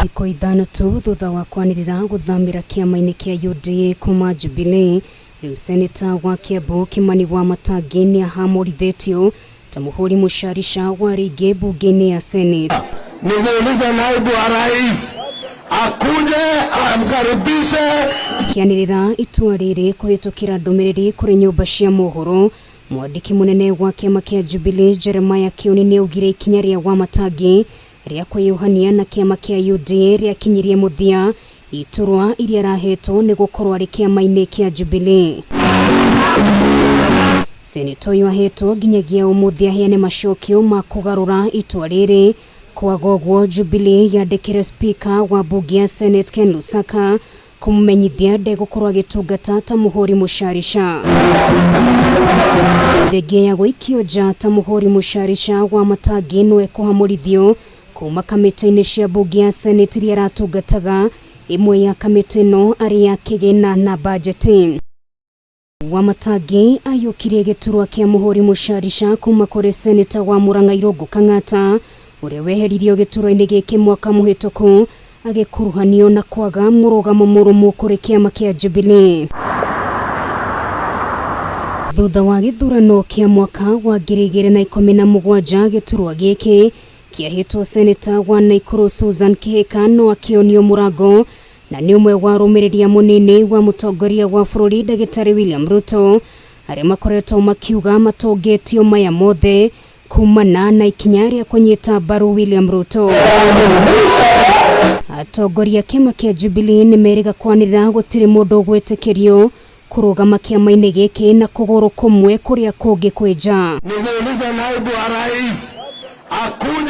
Thikũ 5 tu thutha wa kwanĩrĩra gũthamĩra kĩama-inĩ kĩa UDA kuma Jubilee, rĩu seneta wa Kiambu Kimani Wamatangi nĩ ahamũrithĩtio ta mũhũri mũcarica wa rĩngĩ mbunge-inĩ ya Senate. Nimuulize naibu wa rais akuje amkaribishe. Akĩanĩrĩra itua rĩrĩ kũhĩtũkĩra ndũmĩrĩri kũrĩ nyũmba cia mohoro, mwandĩki mũnene wa kĩama kĩa Jubilee Jeremiah Kioni nĩ augire ikinya rĩa Wamatangi rĩa kwĩyohania na kĩama kĩa UDA rĩakinyirie mũthia iturwa iria arahetwo nĩ gũkorwo arĩ kĩama-inĩ kĩa Jubilee. Seneta ũyũ ahetwo nginyagia ũmũthĩ aheane macokio ma kũgarũra itua rĩrĩ. Kwaga ũguo, Jubilee yandĩkĩre speaker wa mbunge ya Senate Ken Lusaka kũmũmenyithia ndegũkorwo agĩtungata ta mũhũri mũcarica. Thengia ya gũikio nja ta mũhũri mũcarica, Wamatangi no ekũhamũrithio kuma kamĩtĩ-inĩ cia mbunge ya Senate iria aratungataga, ĩmwe ya kamĩtĩ ĩno arĩ ya kĩgĩna na bajeti. Wamatangi aiyũkirie gĩturwa kĩa mũhũri mũcarica kuma kũrĩ seneta wa Murang'a Irũngũ Kang'ata, ũrĩa weheririo gĩturwa-inĩ gĩkĩ mwaka mũhĩtũku agĩkuruhanio na kwaga mũrũgamo mũrũmu kũrĩ kĩama kĩa Jubilee. Thutha wa gĩthurano kĩa mwaka wa 2017, gĩturwa gĩkĩ kĩahetwo seneta wa Naikuru Susan Kihika, no akĩonio mũrango na nĩ ũmwe wa arũmĩrĩria mũnini wa mũtongoria wa bũrũri Ndagĩtarĩ William Ruto, arĩa makoretwo makiuga matongetio maya mothe kumana na ikinya rĩa kũnyita mbaru William Ruto. Atongoria kĩama kĩa Jubilee nĩ merĩga kwanĩrĩra gũtirĩ mũndũ ũgwĩtĩkĩrio kũrũgama kĩama-inĩ gĩkĩ na kũgũrũ kũmwe kũrĩa kũngĩ kwĩ nja. Nimuulize naibu wa rais akuje.